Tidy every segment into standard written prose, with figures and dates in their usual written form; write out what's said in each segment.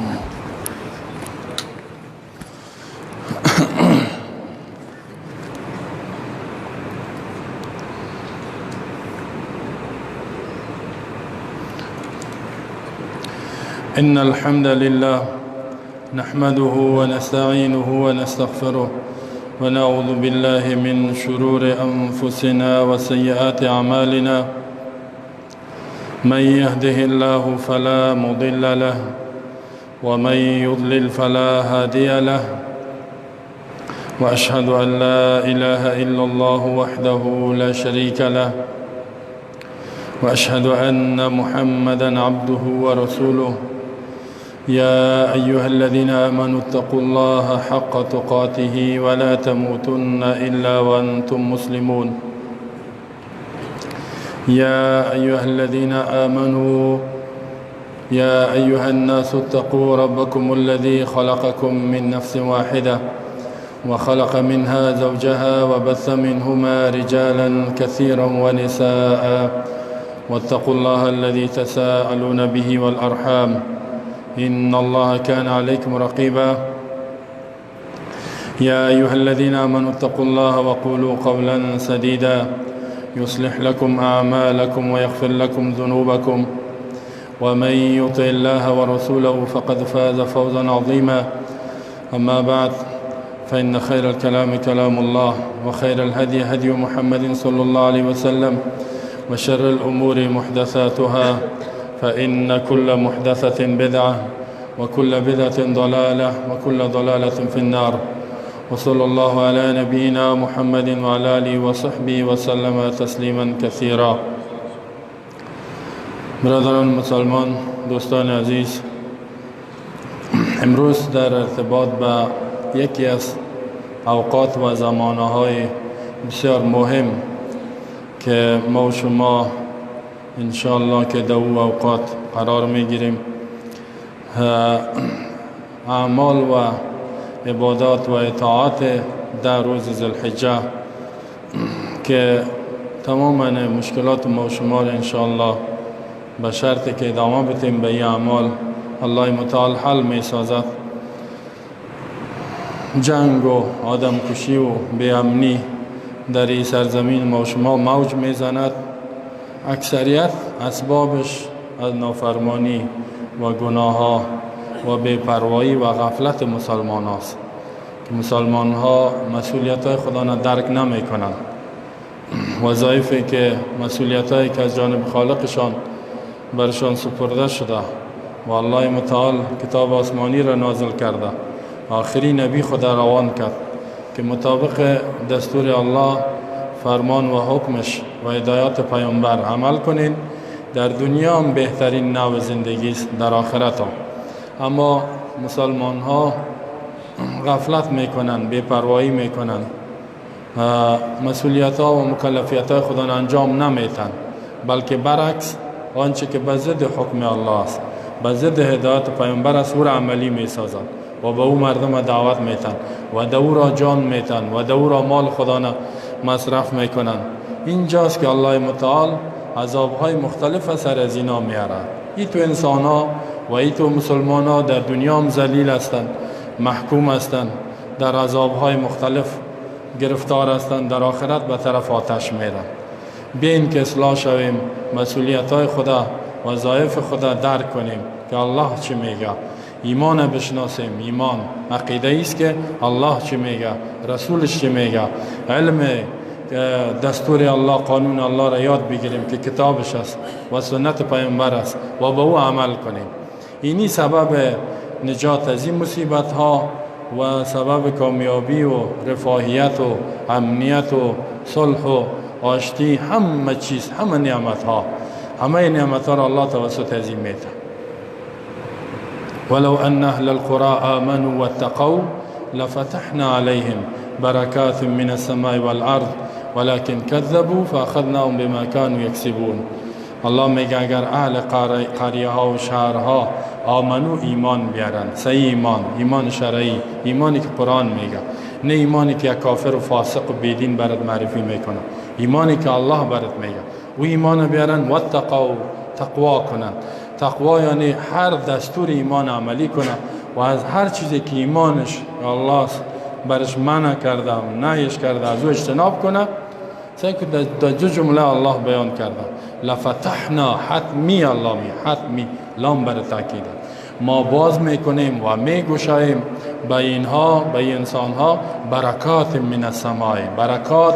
إن الحمد لله نحمده ونستعينه ونستغفره ونعوذ بالله من شرور أنفسنا وسيئات أعمالنا، من يهده الله فلا مضل له ومن يضلل فلا هادي له، وأشهد أن لا إله إلا الله وحده لا شريك له، وأشهد أن محمدا عبده ورسوله. يا أيها الذين آمنوا اتقوا الله حق تقاته ولا تموتن إلا وأنتم مسلمون. يا أيها الذين آمنوا يا أيها الناس اتقوا ربكم الذي خلقكم من نفس واحدة وخلق منها زوجها وبث منهما رجالا كثيرا ونساء، واتقوا الله الذي تساءلون به والأرحام إن الله كان عليكم رقيبا. يا أيها الذين آمنوا اتقوا الله وقولوا قولا سديدا يصلح لكم أعمالكم ويغفر لكم ذنوبكم، ومن يطع الله ورسوله فقد فاز فوزا عظيما. أما بعد، فإن خير الكلام كلام الله، وخير الهدي هدي محمد صلى الله عليه وسلم، وشر الأمور محدثاتها، فإن كل محدثة بدعة وكل بدعة ضلالة وكل ضلالة في النار. وصلى الله على نبينا محمد وعلى آله وصحبه وسلم تسلیما كثيرا. برادران مسلمان، دوستان عزیز، امروز در ارتباط با یکی از اوقات و زمانهای بسیار مهم که ما و شما انشاءالله که در او اوقات قرار میگیریم، اعمال و عبادات و اطاعات در روز ذوالحجه که تماما مشکلات ما و شما را انشاءالله به شرط که ادامه بدیم به این اعمال الله متعال حل می سازد. جنگ و آدم کشی و بی‌امنی در این سرزمین ما و شما موج می زند. اکثریت اسبابش از نافرمانی و گناه ها و بی‌پروایی و غفلت مسلمان هاست که مسلمان ها مسئولیت های خدا را درک نمی کنند. وظایفی که مسئولیت هایی که از جانب خالقشان برشان سپرده شده و الله متعال کتاب آسمانی را نازل کرده، آخری نبی خدا روان کرد که مطابق دستور الله، فرمان و حکمش و هدایات پیامبر عمل کنین. در دنیا هم بهترین نوع زندگی است، در آخرت هم. اما مسلمان ها غفلت میکنن، بی‌پروایی میکنن، مسئولیت ها و مکلفیت های خدا انجام نمیتن، بلکه برعکس آنچه که به ضد حکم الله است، به ضد هدایت پیامبر است، او را عملی میسازند و به او مردم دعوت میتن و به او را جان میتن و به او را مال خدا مصرف میکنن. اینجاست که الله متعال عذابهای مختلف سر از اینا میاره. ای تو انسان ها و ای تو مسلمان ها در دنیا هم ذلیل هستند، محکوم هستند، در عذابهای مختلف گرفتار هستند، در آخرت به طرف آتش میرن. بیاین که اصلاح شویم، مسئولیت های خدا، وظایف خدا درک کنیم که الله چی میگه، ایمان بشناسیم. ایمان عقیده است که الله چی میگه، رسولش چی میگه، علم دستور الله، قانون الله را یاد بگیریم که کتابش است و سنت پیامبر است و به او عمل کنیم. اینی سبب نجات از این مصیبت ها و سبب کامیابی و رفاهیت و امنیت و صلح و آشتی، همه چیز، همه نعمت ها، همه نعمت ها را الله توسط از این میده. ولو ان اهل القرى آمنوا واتقوا لفتحنا عليهم بركات من السماء والارض ولكن كذبوا فاخذناهم بما كانوا يكسبون. الله میگه اگر اهل قریه ها و شهرها آمنو، ایمان بیارن، صحیح ایمان، ایمان شرعی، ایمانی که قرآن میگه، نه ایمانی که یک کافر و فاسق و بیدین برات معرفی میکنه، ایمانی که الله برات میگه، و ایمان بیارن و تقوا، تقوا کنن، تقوا یعنی هر دستور ایمان عملی کنه و از هر چیزی که ایمانش الله برش منع کرده و نهیش کرده از او اجتناب کنه. سعی که در دو جمله الله بیان کرده، لفتحنا، حتمی الله می، حتمی لام بر تاکید، ما باز میکنیم و میگشاییم به اینها، به انسانها برکات من السماء، برکات،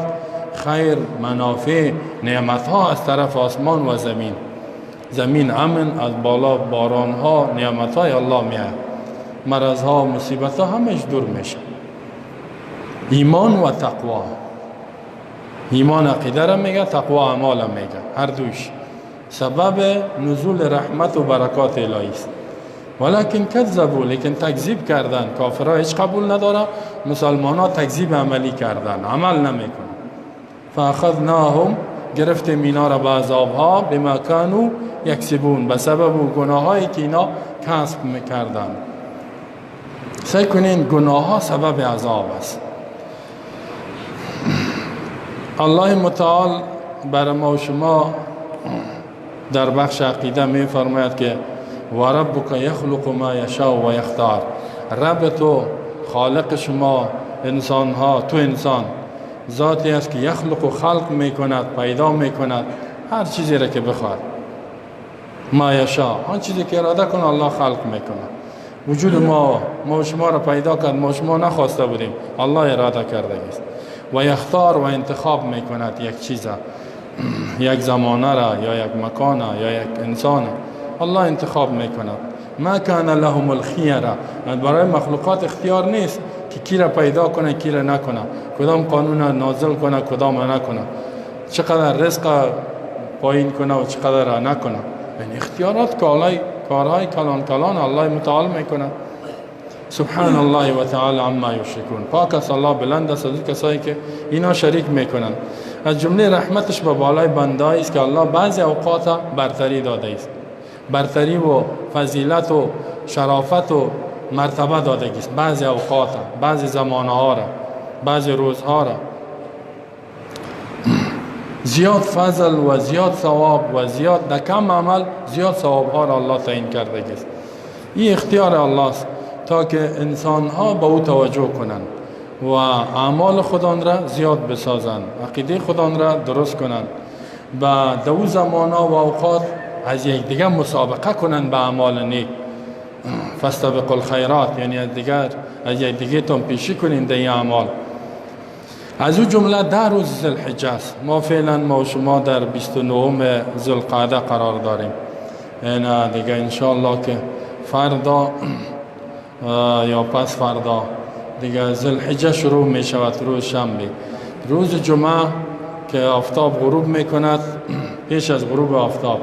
خیر، منافع، نعمت ها از طرف آسمان و زمین. زمین امن، از بالا باران ها، نعمت های الله میاد، مرض ها، مصیبت ها همش دور میشه. ایمان و تقوا، ایمان عقیده را میگه، تقوا اعمال میگه، هر دوش سبب نزول رحمت و برکات الهی است. ولکن کذبوا، لیکن تکذیب کردن، کافرها هیچ قبول نداره، مسلمان ها تکذیب عملی کردن، عمل نمیکنن. فاخذناهم، گرفتیم اینا را به عذابها، بما کانوا یکسبون، به سبب گناهایی که اینا کسب میکردن. سعی کنین گناه ها سبب عذاب است. الله متعال بر ما و شما در بخش عقیده می فرماید که و ربک یخلق ما یشاء و یختار. رب تو، خالق شما انسان ها، تو انسان ذاتی است که یخلق و خلق میکند، پیدا میکند هر چیزی را که بخواد. ما یشاء، آن چیزی که اراده کنه الله خلق میکند. وجود ما، ما شما را پیدا کرد، ما شما نخواسته بودیم، الله اراده کرده است. و یختار و انتخاب میکند یک چیز، یک زمانه را یا یک مکان یا یک انسان، الله انتخاب میکند. ما کان لهم الخیره، برای مخلوقات اختیار نیست که کی را پیدا کنه کی را نکنه، کدام قانون نازل کنه کدام نکنه، چقدر رزق پایین کنه و چقدر نکنه. این اختیارات کارهای کلان کلان الله متعال میکنه. سبحان الله و تعالی عما یشرکون، پاک است الله، بلند است از کسایی که اینا شریک میکنن. از جمله رحمتش به بالای بندایی است که الله بعضی اوقات برتری داده است، برتری و فضیلت و شرافت و مرتبه داده است بعضی اوقات، بعضی زمانها را، بعضی روزها را زیاد فضل و زیاد ثواب و زیاد در کم عمل زیاد ثواب ها را الله تعیین کرده است. این اختیار الله است تا که انسان ها به او توجه کنند و اعمال خودان را زیاد بسازند، عقیده خودان را درست کنند، به دو زمان ها و اوقات از یکدیگر مسابقه کنند به اعمال نیک. فاستبقوا الخیرات، یعنی از یکدیگه تون پیشی کنین در این اعمال. از او جمله 10 روز ذوالحجه است. ما فعلا ما و شما در 29 ذوالقعده قرار داریم. اینا دیگه انشاءالله که فردا یا پس فردا دیگه ذوالحجه شروع می شود، روز شنبه. روز جمعه که آفتاب غروب می کند، پیش از غروب آفتاب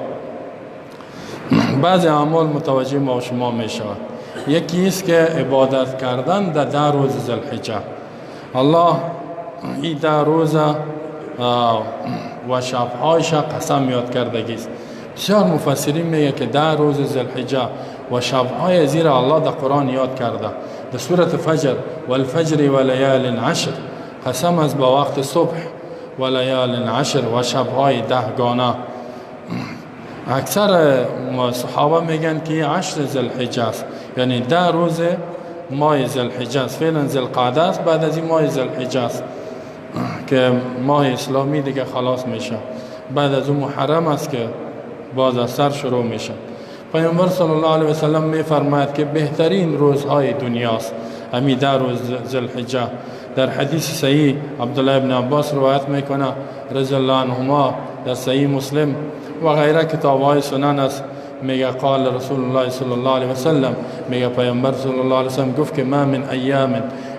بعضی اعمال متوجه ما و شما می شود. یکی است که عبادت کردن در 10 روز ذوالحجه. الله این 10 روز و شبهایش قسم یاد کردگی است. بسیار مفسرین میگه که 10 روز ذوالحجه و شبهای زیر الله در قرآن یاد کرده. در سورة فجر، والفجر و لیال عشر، قسم از با وقت صبح و لیال عشر و شبهای 10 گانه. اکثر صحابه میگن که 10 ذوالحجه است، یعنی 10 روز ماه ذوالحجه است. فعلا ذوالقعده است، بعد از این ماه ذوالحجه است که ماه اسلامی دیگه خلاص میشه. بعد از اون محرم است که باز از سر شروع میشه. پیامبر صلی الله علیه و سلم میفرماید که بهترین روزهای دنیاست همین 10 روز ذوالحجه. در حدیث صحیح عبدالله ابن عباس روایت میکنه رضی الله عنهما، در صحیح مسلم و غیره کتابهای سنن است، میگه قال رسول الله صلی الله علیه و سلم، میگه پیامبر صلی الله علیه و سلم گفت که ما من ایام،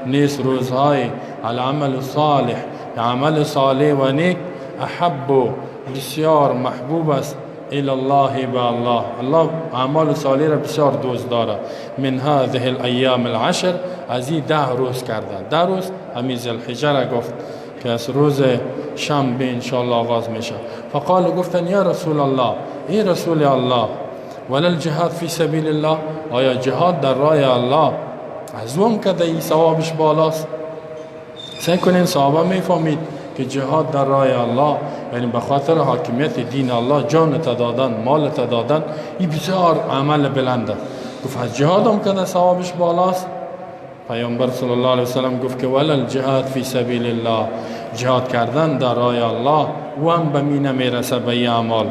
نیست روزهای العمل صالح، عمل صالح و نیک، احب، بسیار محبوب است، الی الله، به الله. الله اعمال صالح را بسیار دوست داره. من هذه الایام العشر، از این 10 روز کرده. 10 روز همین ذوالحجه را گفت که از روز شنبه انشاءالله آغاز میشه. فقال، گفتن یا رسول الله، ای رسول الله، ولا الجهاد فی سبیل الله، آیا جهاد در راه الله از اون که ای ثوابش بالاست؟ سعی کنین صحابه میفهمید که جهاد در راه الله یعنی به خاطر حاکمیت دین الله جان تا دادن، مال تا دادن، این بسیار عمل بلند است. گفت از جهاد هم که ثوابش بالاست. پیامبر صلی الله علیه وسلم گفت که ولا الجهاد فی سبیل الله، جهاد کردن در راه الله او هم به می نمیرسه به این اعمال.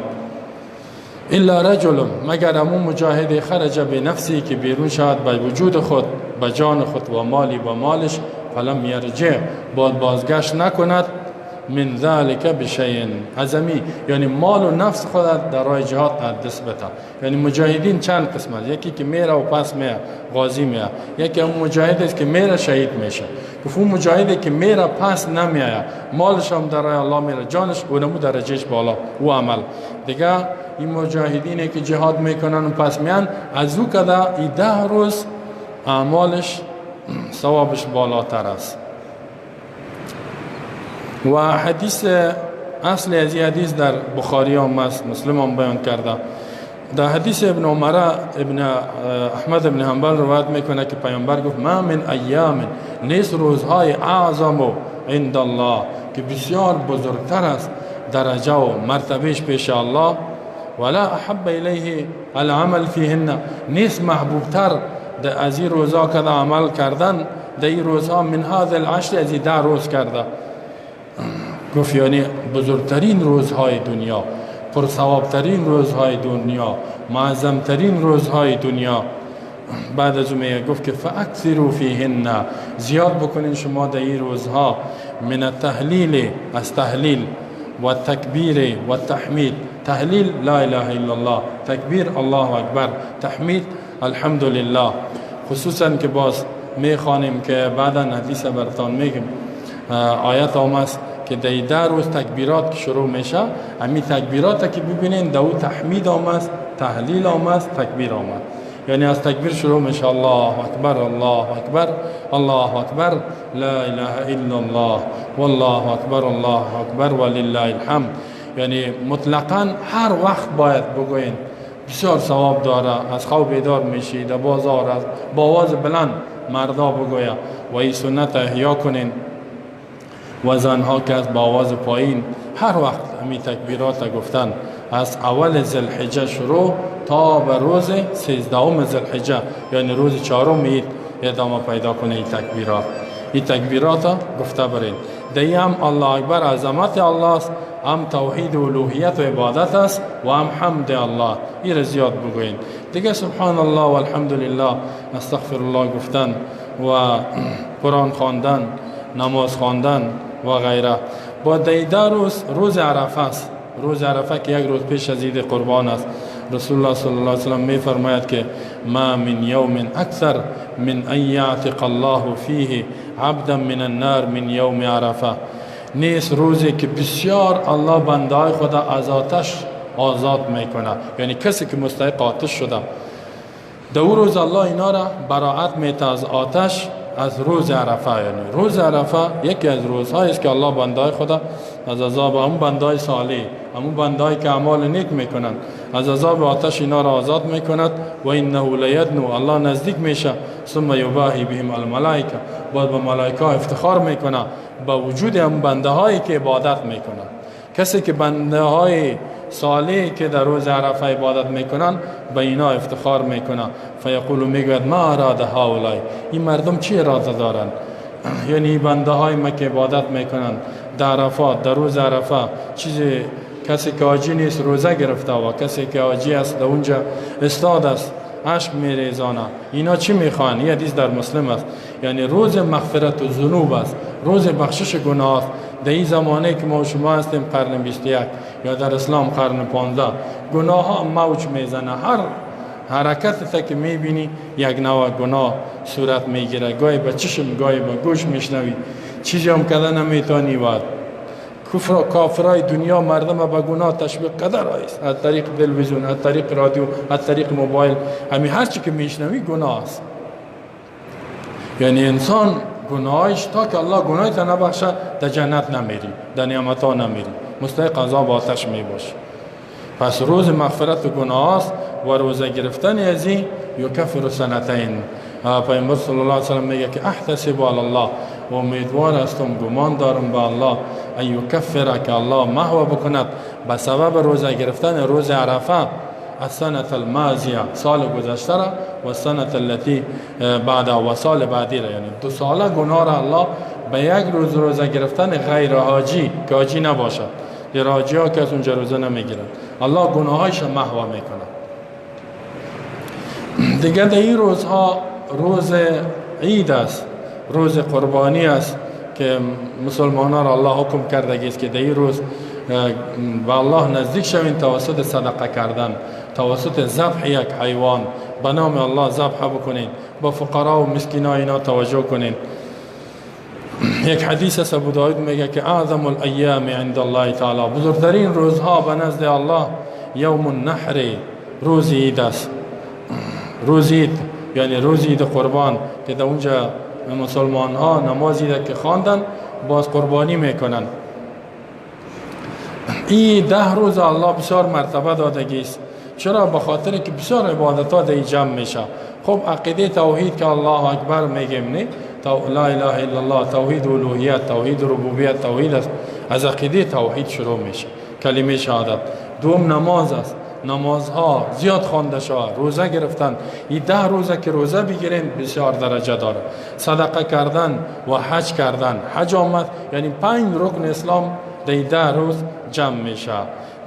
الا رجل، مگر امو مجاهد خرج به نفسی که بیرون شود به وجود خود، به جان خود و مالی و مالش، فلم یرجع، بعد بازگشت نکند، من ذلک بشیء، ازمی یعنی مال و نفس خود در راه جهاد دست بده. یعنی مجاهدین چند قسم است، یکی که میره و پس میه غازی میه، یکی هم مجاهد است که میره شهید میشه. گفت اون مجاهدی که میره پس نمیایه، مالش هم در راه الله میره، جانش اونمو درجهش بالا او عمل. دیگه این مجاهدینی که جهاد میکنن و پس میان، از او کده این 10 روز اعمالش ثوابش بالاتر است. و حدیث اصل از این حدیث در بخاری هم است، مسلم هم بیان کرده. در حدیث ابن عمر ابن احمد ابن حنبل روایت میکنه که پیامبر گفت ما من ایام، نیست روزهای اعظم عند الله، که بسیار بزرگتر است درجه و مرتبهش پیش الله، ولا احب الیه العمل فیهن، نیست محبوبتر در از این روزها که عمل کردن در این روزها، من هذا العشر، از این 10 روز کرده. گفت یعنی بزرگترین روزهای دنیا، پرثوابترین روزهای دنیا، معظمترین روزهای دنیا. بعد از اون میگه گفت که فاکثروا فیهن، زیاد بکنین شما در این روزها، من التهلیل، از تهلیل و تکبیر و تحمید. تهلیل لا اله الا الله، تکبیر الله اکبر، تحمید الحمدلله. خصوصا که باز میخوانیم که بعدا حدیث براتان میگم، آیت آمد که در 10 روز تکبیرات که شروع میشه، همین تکبیرات که ببینین در او تحمید آمد، تهلیل آمد، تکبیر آمد. یعنی از تکبیر شروع میشه، الله اکبر، الله اکبر، الله اکبر، لا اله الا الله، والله اکبر، الله اکبر، ولله الحمد. یعنی مطلقا هر وقت باید بگوین، بسیار ثواب داره. از خواب بیدار میشی، در بازار از با آواز بلند مردا بگویا و این سنت احیا کنین، و زنها که از با آواز پایین هر وقت همین تکبیرات گفتن، از اول ذوالحجه شروع تا به روز 13 ذوالحجه، یعنی روز 4 عید ادامه پیدا کنه این تکبیرات. این تکبیرات گفته برین. در هم الله اکبر عظمت الله است، هم توحید و الوهیت و عبادت است، و هم حمد الله. این را زیاد بگوین دیگه. سبحان الله و الحمدلله، استغفر الله گفتن و قرآن خواندن، نماز خواندن و غیره. با 10 روز، روز عرفه است. روز عرفه که یک روز پیش از عید قربان است. رسول الله صلی الله علیه وسلم می فرماید که ما من یوم اکثر من ان یعتق الله فیه عبدا من النار من یوم عرفه. نیست روزی که بسیار الله بنده های خدا از آتش آزاد میکنه، یعنی کسی که مستحق آتش شده در او روز الله اینا را براعت میته از آتش، از روز عرفه. یعنی روز عرفه یکی از روزهایی است که الله بنده خدا از عذاب همون بنده صالح، همون بندهایی که اعمال نیک میکنند، از عذاب آتش اینا را آزاد میکند. و انه لیدنو، الله نزدیک میشه، ثم یباهی بهم الملائکه، بعد با ملائکه افتخار میکنه با وجود هم بنده هایی که عبادت میکنند. کسی که بنده های صالح که در روز عرفه عبادت میکنن به اینا افتخار میکنه. فیقول، میگوید ما اراد هؤلاء، این مردم چی اراده دارن؟ یعنی بنده های ما که عبادت میکنن در عرفات، در روز عرفه، چیزی کسی که حاجی نیست روزه گرفته و کسی که حاجی است در اونجا استاد است اشک میریزانه، اینا چی میخوان؟ این حدیث در مسلم است. یعنی روز مغفرت و ذنوب است، روز بخشش گناه است. در این زمانه که ما شما هستیم قرن 21 یا در اسلام قرن 15، گناه ها موج میزنه، هر حرکت تا که میبینی یک نوع گناه صورت میگیره، گاهی به چشم گاهی به گوش میشنوی، چیزی هم کده نمیتونی. باید کفر کافرای دنیا مردم به گناه تشویق قدر است، از طریق تلویزیون، از طریق رادیو، از طریق موبایل، همین هر چی که میشنوی گناه است. یعنی انسان گناهش تا که الله گناهی تا نبخشه در جنت نمیری، در نعمت ها نمیری، مستحق عذاب آتش میباشی. پس روز مغفرت گناه است و روزه گرفتن از این یکفر سنتین. پیامبر صلی الله علیه و سلم میگه که احتسب علی الله، و امیدوار هستم، گمان دارم به الله، ان یکفر، که الله محو بکند به سبب روزه گرفتن روز عرفه السنة الماضیه، سال گذشته را، و السنة التي بعد، و سال بعدی را. یعنی 2 ساله گناه را الله به یک روز روزه گرفتن غیر حاجی که حاجی نباشد، غیر حاجی ها که از اونجا روزه نمیگیرند، الله گناهایش محو میکند. دیگه در این روزها روز عید است، روز قربانی است که مسلمان ها را الله حکم کرده است که در این روز به الله نزدیک شوین توسط صدقه کردن، توسط ذبح یک حیوان، به نام الله ذبح بکنین، با فقرا و مسکینا اینا توجه کنین. یک حدیث است، ابو داود میگه که اعظم الایام عند الله تعالی، بزرگترین روزها به نزد الله یوم النحر، روز عید است. روز عید یعنی روز عید قربان که در اونجا مسلمان ها نماز عید که خواندن باز قربانی میکنن. این 10 روز الله بسیار مرتبه دادگی است. چرا؟ به خاطر که بسیار عبادت ها در جمع میشه. خب عقیده توحید که الله اکبر میگیم، نه لا اله الا الله، توحید الوهیت، توحید ربوبیت، توحید است. از عقیده توحید شروع میشه، کلمه شهادت. دوم نماز است، نمازها زیاد خوانده شود، روزه گرفتن، این 10 روزه که روزه بگیرین بسیار درجه داره. صدقه کردن و حج کردن، حج آمد، یعنی 5 رکن اسلام در 10 روز جمع میشه.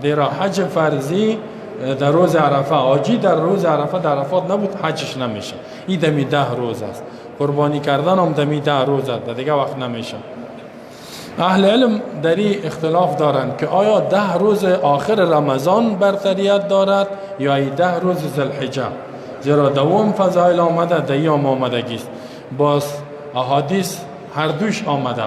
در حج فرضی در روز عرفه، حاجی در روز عرفه در عرفات نبود، حجش نمیشه. این دمی 10 روز است. قربانی کردن هم دمی 10 روز است، دیگه وقت نمیشه. اهل علم در این اختلاف دارند که آیا 10 روز آخر رمضان برتریت دارد یا 10 روز ذوالحجه، زیرا دوم فضایل آمده، دیم آمدگی است. باز احادیث هر دوش آمده،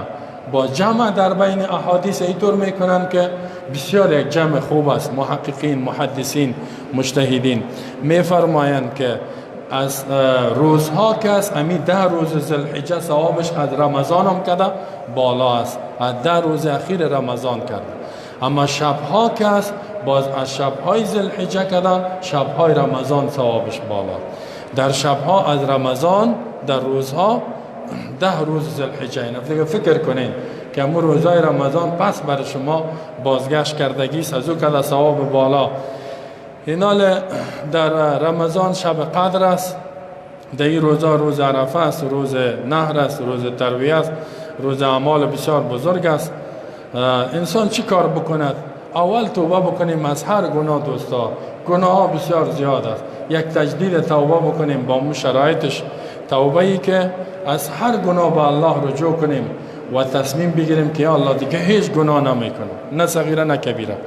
با جمع در بین احادیث اینطور میکنن که بسیار یک جمع خوب است. محققین، محدثین، مجتهدین میفرمایند که از روزها که است امی 10 روز ذوالحجه ثوابش از رمضان هم کده بالا است، از 10 روز اخیر رمضان کرده. اما شبها که است باز از شبهای ذوالحجه کده شبهای رمضان ثوابش بالا. در شبها از رمضان، در روزها 10 روز ذوالحجه. اینا دیگه فکر کنین که امو روزهای رمضان پس بر شما بازگشت کردگی است، از او کده ثواب بالا. اینال در رمضان شب قدر است، در این روزا روز عرفه است، روز نهر است، روز ترویه است، روز اعمال بسیار بزرگ است. انسان چی کار بکند؟ اول توبه بکنیم از هر گناه. دوستا گناه ها بسیار زیاد است، یک تجدید توبه بکنیم با مو شرایطش، توبه ای که از هر گناه به الله رجوع کنیم و تصمیم بگیریم که یا الله دیگه هیچ گناه نمیکنم، نه صغیره نه کبیره.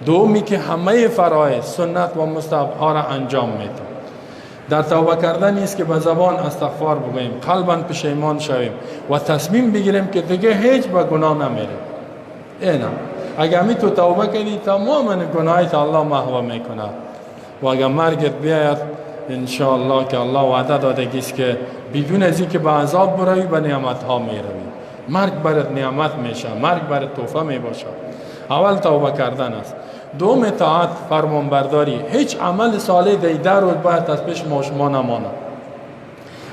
دومی که همه فرایض سنت و مستحب ها را انجام میدیم. در توبه کردن نیست که به زبان استغفار بگوییم، قلبا پشیمان شویم و تصمیم بگیریم که دیگه هیچ به گناه نمیریم. اینا اگر می تو توبه کردی تمام گناهایت الله محو میکنه و اگر مرگت بیاید انشاءالله که الله وعده داده است که بدون از اینکه به عذاب بروی به نعمت ها میروی. مرگ برات نعمت میشه، مرگ برات تحفه میباشه. اول توبه کردن است. دوم اطاعت، فرمانبرداری. هیچ عمل صالح در 10 روز باید از پیش ما شما نماند.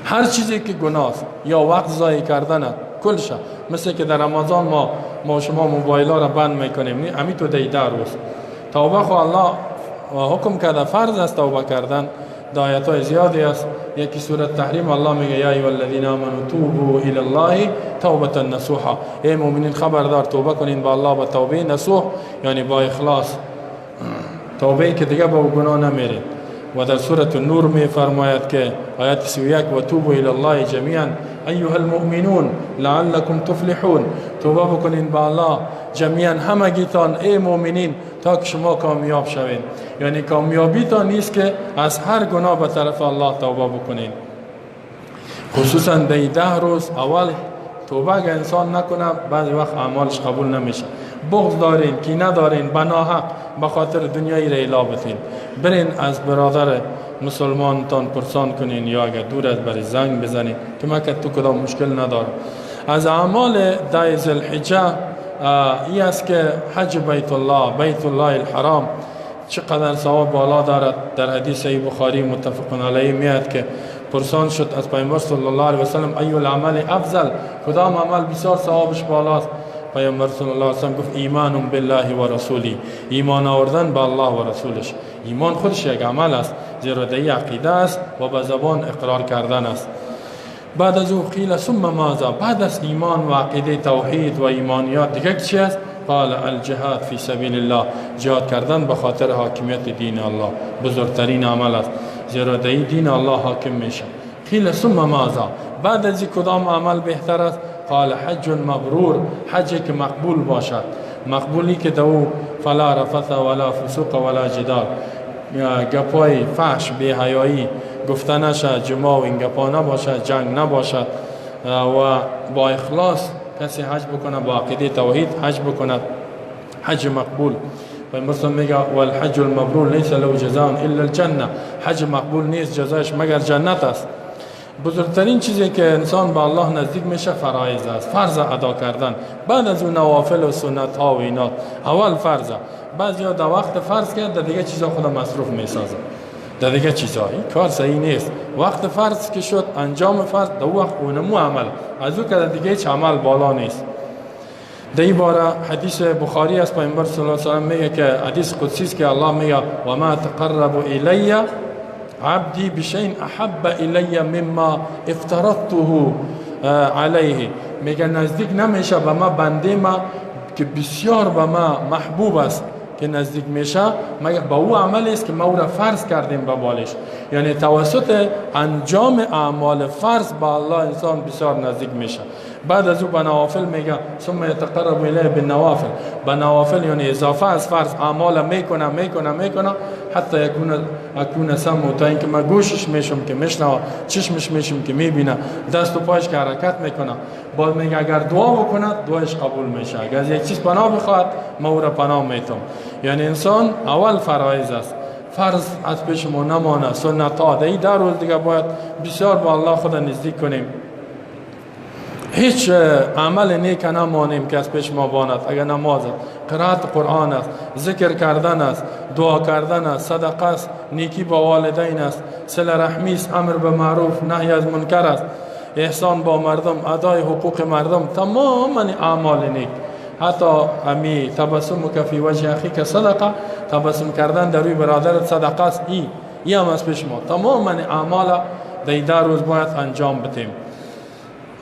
هر چیزی که گناه است یا وقت ضایع کردن است، کلش مثل که در رمضان ما شما موبایل ها را بند میکنیم، همین تو در 10 روز توبه. خو الله حکم کرده فرض است توبه کردن. در آیت های زیادی است. یکی سورة تحریم الله میگه یا ایها الذین آمنوا توبوا الی الله توبة نصوحا. ای مؤمنین خبردار توبه کنین با الله با توبه نصوح، یعنی با اخلاص، توبه که دیگه با گناه نمیرین. و در سورة النور می فرماید که آیت 31 و توبوا الی الله جمیعا ایها المؤمنون لعلکم تفلحون. توبه بکنین با الله جمیعا همگیتان ای مؤمنین تا که شما کامیاب شوین. یعنی کامیابی تا نیست که از هر گناه به طرف الله توبه بکنین، خصوصا در 10 روز اول توبه اگه انسان نکنه بعضی وقت اعمالش قبول نمیشه. بغض دارین، کینه دارین، بناحق به خاطر دنیای را اعلا بتین، برین از برادر مسلمانتان پرسان کنین یا اگه دور از بری زنگ بزنین که من که تو کدام مشکل ندارم. از اعمال 10 ذوالحجه ای است که حج بیت الله، بیت الله الحرام چقدر ثواب بالا دارد. در حدیث بخاری متفق علیه میاد که پرسان شد از پیامبر صلی الله علیه و سلم ای العمل افضل، کدام عمل بسیار ثوابش بالاست؟ پیامبر صلی الله علیه و سلم گفت ایمان بالله و رسولی، ایمان آوردن به الله و رسولش. ایمان خودش یک عمل است، زیرا در عقیده است و به زبان اقرار کردن است. بعد از او قیل ثم ماذا، بعد از ایمان و عقیده توحید و ایمانیات دیگه چی است؟ قال الجهاد فی سبیل الله، جهاد کردن به خاطر حاکمیت دین الله بزرگترین عمل است، زیرا در دین الله حاکم میشه. قیل ثم ماذا، بعد از کدام عمل بهتر است؟ قال حج مبرور، حج که مقبول باشد، مقبولی که دو فلا رفث ولا فسوق ولا جدال، گپای فحش بی حیایی گفته نشه، جماع و این گپا نباشد، جنگ نباشد و با اخلاص کسی حج بکنه، با عقیده توحید حج بکند، حج مقبول. پیامبر میگه والحج المبرور لیس له جزاء الا الجنه، حج مقبول نیست جزایش مگر جنت است. بزرگترین چیزی که انسان به الله نزدیک میشه فرایض است، فرض ادا کردن. بعد از اون نوافل و سنت ها و اینا، اول فرض. بعضیا در وقت فرض که در دیگه چیزا خود مصروف میسازه، در دیگه چیزا، این کار صحیح نیست. وقت فرض که شد انجام فرض، در وقت اونمو عمل، از او که در دیگه هیچ عمل بالا نیست. در این باره حدیث بخاری از پیامبر صلی الله علیه و سلم میگه که حدیث قدسی است که الله میگه و ما تقرب الی عبدی بشیء احب الی مما افترضته علیه، میگه نزدیک نمیشه به ما بنده ما که بسیار به ما محبوب است که نزدیک میشه مگر با او عمل است که ما او را فرض کردیم به بالش. یعنی توسط انجام اعمال فرض به الله انسان بسیار نزدیک میشه. بعد از او به نوافل میگه ثم یتقرب الیه بالنوافل، به نوافل یعنی اضافه از فرض اعمال میکنه میکنه میکنه حتی اکون سمع، تا اینکه من گوشش میشم که میشنوه، چشمش میشم که میبینه، دست و پایش که حرکت میکنه. باز میگه اگر دعا بکنه دعایش قبول میشه، اگر از یک چیز پناه بخواد ما او را پناه میتم. یعنی انسان اول فرایض است، فرض از پیش ما نمانه، سنت ها در این روز دیگه باید بسیار با الله خود نزدیک کنیم، هیچ عمل نیک نمانیم که از پیش ما باند. اگر نماز است، قرائت قرآن است، ذکر کردن است، دعا کردن است، صدقه است، نیکی با والدین است، صله رحمی است، امر به معروف نهی از منکر است، احسان با مردم، ادای حقوق مردم، تمام اعمال نیک. حتی امی تبسمک فی وجه اخیک صدقه، تبسم کردن در روی برادرت صدقه است، ای هم از پیش ما. تمام اعمال در روز باید انجام بدیم.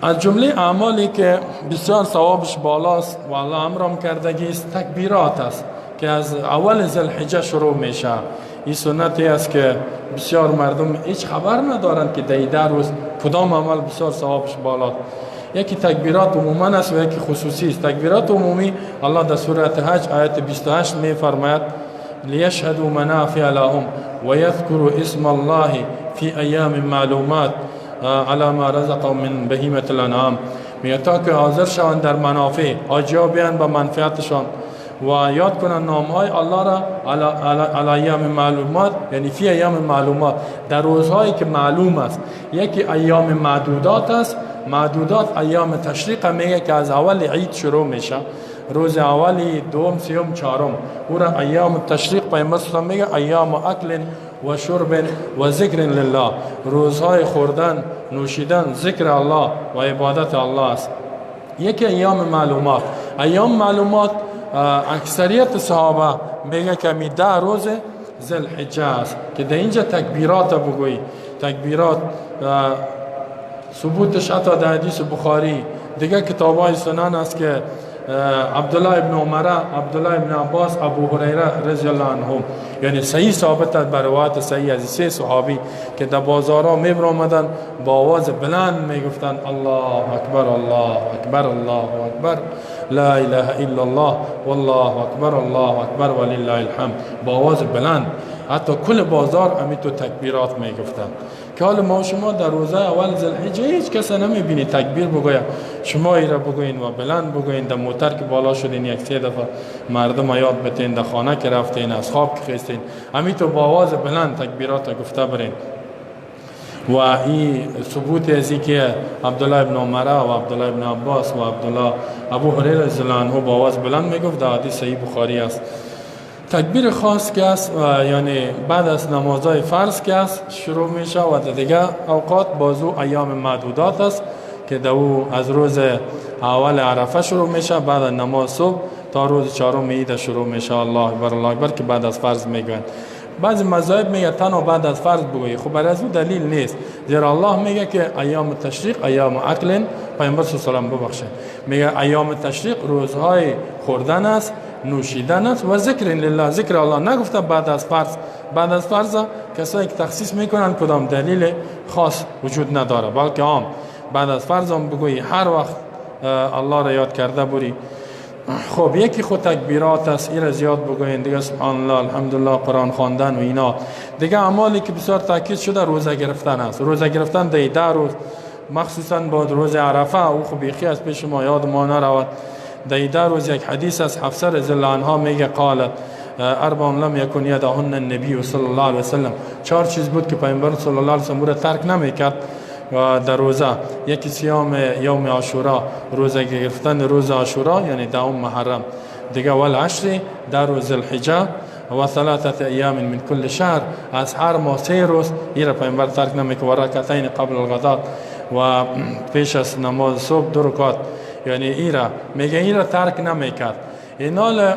از جمله اعمالی که بسیار ثوابش بالاست و الله امرم کردگی است تکبیرات است که از اول ذوالحجه شروع میشه. این سنتی است که بسیار مردم هیچ خبر ندارند که در روز کدام عمل بسیار ثوابش بالاست. یکی تکبیرات عموما است و یکی خصوصی است. تکبیرات عمومی الله در سوره حج آیت 28 می فرماید لیشهدوا منافع لهم ويذكروا اسم الله فی ایام معلومات علی ما رزقهم من بهیمة الانعام. میگه تا که حاضر شوند در منافع، حاجی‌ها بیان به منفعتشان و یاد کنند نامهای الله را علی ایام معلومات، یعنی فی ایام معلومات، در روزهایی که معلوم است. یکی ایام معدودات است، معدودات ایام تشریق میگه که از اول عید شروع میشه، روز اولی، دوم، سیوم، چهارم، او را ایام تشریق پیامبر صلی الله علیه و میگه ایام اکل و شرب و ذکر لله، روزهای خوردن، نوشیدن، ذکر الله و عبادت الله است. یکی ایام معلومات. ایام معلومات اکثریت صحابه میگه که می 10 روز ذوالحجه است که در اینجا تکبیرات بگویی. تکبیرات ثبوتش حتی در حدیث بخاری دیگه کتابای سنن است که عبدالله ابن عمر، عبدالله ابن عباس، ابو هریره رضی الله عنهم، یعنی صحیح ثابت است بر روایت صحیح از سه صحابی که در بازارها میبرآمدند با آواز بلند میگفتند الله اکبر، الله اکبر، الله اکبر، لا اله الا الله والله اکبر، الله اکبر ولله الحمد، با آواز بلند حتی کل بازار امی تو تکبیرات میگفتند. که حال ما شما در روزه اول ذوالحجه هیچ کس نمیبینی تکبیر بگوید، شما ای را بگوین و بلند بگوین. در موتر که بالا شدین یک سه دفعه مردم یاد بتین، در خانه که رفتین، از خواب که خیستین، امی تو با آواز بلند تکبیرات گفته برین. و این ثبوت از که عبدالله ابن عمر و عبدالله ابن عباس و عبدالله ابو هریره رضی الله عنه با آواز بلند میگفت در حدیث صحیح بخاری است. تکبیر خاص که است، یعنی بعد از نمازهای فرض که است شروع میشه و در دیگه اوقات بازو ایام معدودات است که در او از روز اول عرفه شروع میشه، بعد از نماز صبح تا روز چهارم عید شروع میشه. الله اکبر الله اکبر که بعد از فرض میگن. بعضی مذاهب میگه تنها بعد از فرض بگویی، خب برای از او دلیل نیست، زیرا الله میگه که ایام تشریق ایام اکل، پیامبر صلی الله علیه و ببخشه میگه ایام تشریق روزهای خوردن است، نوشیدن است و ذکر لله، ذکر الله. نگفته بعد از فرض. بعد از فرض کسایی که تخصیص میکنن کدام دلیل خاص وجود نداره، بلکه عام بعد از فرض هم بگویی هر وقت الله را یاد کرده بری. خب یکی خود تکبیرات است، این را زیاد بگوین دیگه، سبحان الله، الحمدلله، قرآن خواندن و اینا. دیگه اعمالی که بسیار تاکید شده روزه گرفتن است. روزه گرفتن در 10 روز، مخصوصا بعد روز عرفه، او خب بیخی از پیش ما یاد ما نرود. در 10 روز یک حدیث از حفصه رضی الله عنها میگه قالت اربع لم یکن یدهن النبی صلی الله علیه وسلم، 4 چیز بود که پیامبر صلی الله علیه وسلم را ترک نمیکرد در روزه. یکی صیام یوم عاشورا، روزه گرفتن روز عاشورا یعنی 10 محرم، دیگه والعشر در روز الحجه و 3 ایام من کل شهر، از هر ماه 3 روز این را پیامبر ترک نمیکرد. و رکعتین قبل الغداء و پیش از نماز صبح 2 رکعت، یعنی ایرا میگه ایرا ترک نمیکرد. اینال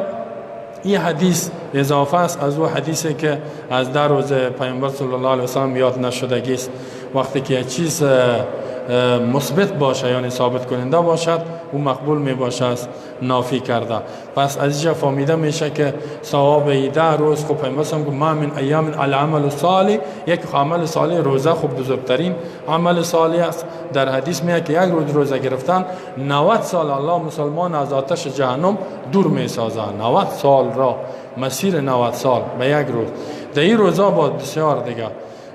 این حدیث اضافه است از او حدیثی که از 10 روز پیامبر صلی الله علیه و سلم یاد نشدگی است. وقتی که یک چیز مثبت باشه یعنی ثابت کننده باشد او مقبول می باشد نافی کرده. پس از اینجا فهمیده میشه که ثواب 10 روز، خب پیامبر صلی الله علیه و سلم گفت ما من ایام العمل الصالح، یک عمل صالح روزه خب بزرگترین عمل صالح است. در حدیث میاد که یک روز روزه گرفتن 90 سال الله مسلمان از آتش جهنم دور میسازه. 90 سال را، مسیر 90 سال به یک روز. در این روزا باز بسیار دیگه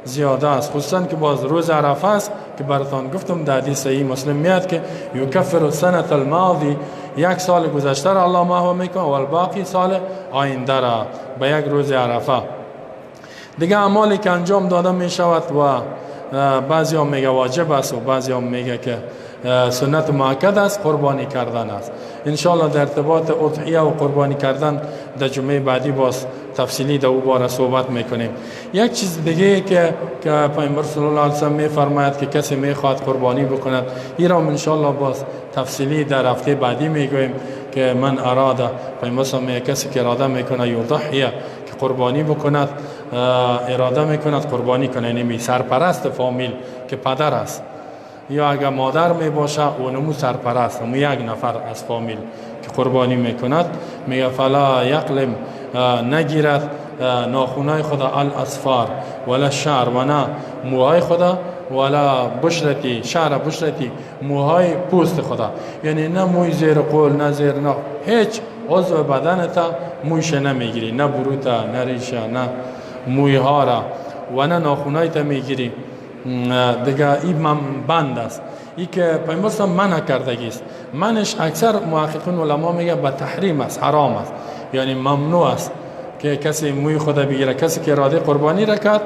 زیاده است، خصوصا که باز روز عرفه است که براتان گفتم در حدیث صحیح مسلم میاد که یکفر السنة الماضی، یک سال گذشته را الله محو میکنه و الباقی سال آینده را به یک روز عرفه. دیگه اعمالی که انجام داده میشود و بعضی هم میگه واجب است و بعضی هم میگه که سنت مؤکد است، قربانی کردن است. انشاءالله در ارتباط اضحیه و قربانی کردن در جمعه بعدی باز تفصیلی در او باره صحبت میکنیم. یک چیز دیگه که پیامبر صلی الله علیه و سلم میفرماید که کسی میخواد قربانی بکند، این را انشاءالله باز تفصیلی در هفته بعدی میگوییم که من اراده، پیامبر صلی الله علیه و سلم کسی که اراده میکنه یضحیه که قربانی بکند، اراده میکند قربانی کنه، یعنی سرپرست فامیل که پدر است یا اگر مادر می باشه اونمو سرپرست، همو یک نفر از فامیل که قربانی میکند، میگه فلا یقلم، نگیرد ناخونای خدا الاسفار ولا شعر و نه موهای خدا ولا بشرتی شعر بشرتی موهای پوست خدا، یعنی نه موی زیر قول نه زیر نه هیچ عضو بدنت مویش نمیگیری، نه بروتا نه ریشه نه مویها را و نه ناخونای تا میگیری. دیگه این بند است، ای که پیامبر صلی الله علیه و منع کردگی است. منش اکثر محققین علما میگه به تحریم است، حرام است، یعنی ممنوع است که کسی موی خود بگیره. کسی که اراده قربانی را کرد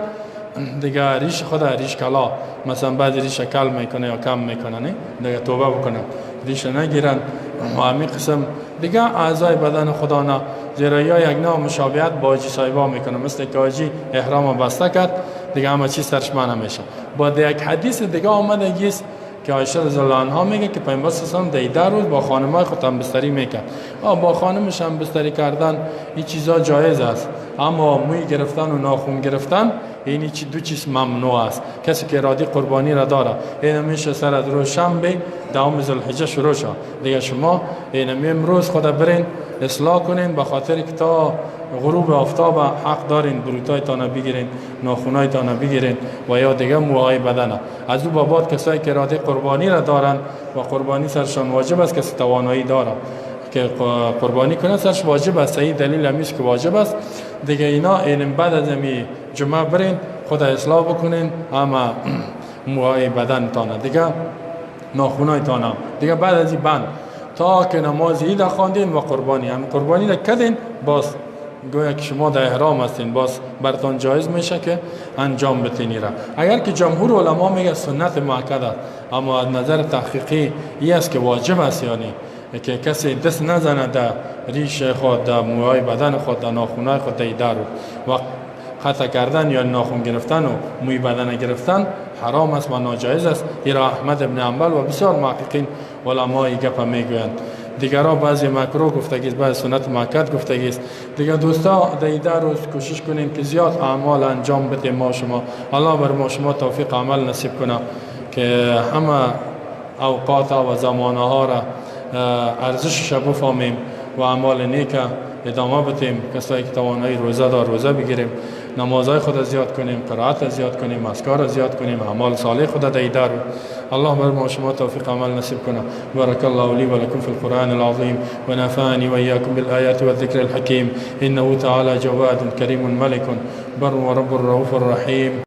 دیگه ریش خود ریش کلا مثلا بعد ریش کل میکنه یا کم میکنه، نه دیگه توبه بکنه ریش نگیرن و همین قسم دیگه اعضای بدن خدا نه، زیرا یا یک نوع مشابهت با حاجی صاحبا میکنه، مثل که حاجی احرام بسته کرد دیگه همه چیز سرش منع میشه. با یک حدیث دیگه آمده است که عایشه رضی الله عنها میگه که پیامبر صلی الله علیه و آله در 10 روز با خانمای خود هم بستری میکرد. با خانمش هم بستری کردن این چیزا جایز است، اما موی گرفتن و ناخن گرفتن یعنی چی دو چیز ممنوع است. کسی که اراده قربانی را داره این میشه سر از روز شنبه 10 ذوالحجه شروع شد دیگه، شما این امروز خدا برین اصلاح کنین، به خاطر که تا غروب آفتاب حق دارین بروتایتان بگیرین، ناخونایتان بگیرین و یا دیگه موهای بدن. از او بابات کسایی که اراده قربانی را دارن و قربانی سرشان واجب است، کسی توانایی داره که قربانی کنه سرش واجب است، این دلیل همیشه که واجب است دیگه. اینا این بعد از امی جمعه برین خود اصلاح بکنین، اما موهای بدن تانه دیگه ناخونایتان دیگه بعد از این بند تا که نماز عید خواندین و قربانی هم قربانی را کردین، باز گویا که شما در احرام هستین، باز براتون جایز میشه که انجام بتینی را. اگر که جمهور علما میگه سنت مؤکد است، اما از نظر تحقیقی این است که واجب است، یعنی که کسی دست نزنه در ریش خود، در موهای بدن خود، در ناخونای خود در 10 روز. و قطع کردن یا ناخون گرفتن و موی بدن گرفتن حرام است و ناجایز است. ایرا احمد ابن حنبل و بسیار محققین علمای گپ میگویند. دیگرها بعضی مکروه گفتگی است، بعضی سنت مؤکد گفتگی است. دیگه دوستا در 10 روز کوشش کنیم که زیاد اعمال انجام بدیم. ما شما الله بر ما شما توفیق عمل نصیب کنه که همه اوقات و زمانه ها را ارزشش بفهمیم و اعمال نیک ادامه بدیم. کسایی که توانایی روزه دار روزه بگیریم، نمازهای خود زیاد کنیم، قرائت زیاد کنیم، اذکار زیاد کنیم، اعمال صالح خود در 10 روز. الله بر ما شما توفیق عمل نصیب کنه. بارك الله لي ولكم في القرآن العظيم ونفعني وإياكم بالآيات والذكر الحكيم إنه تعالى جواد كريم ملك بر ورب الرؤوف الرحيم.